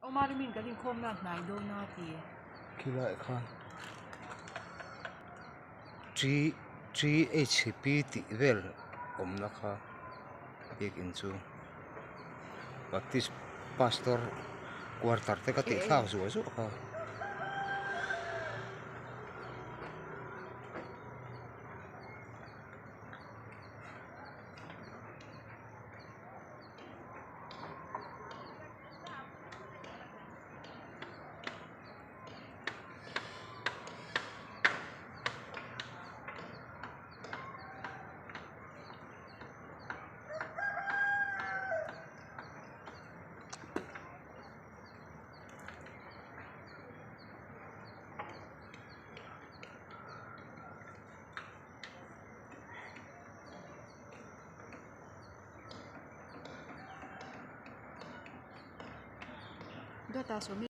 Awma rimin kan inkhawmna a hnai dawn a ti. Khilaiah khan T T H P tih vel awmna kha biakin chu Baptist pastor quarter te ka tih thlak zuah zuah kha. Dawtah sawmi.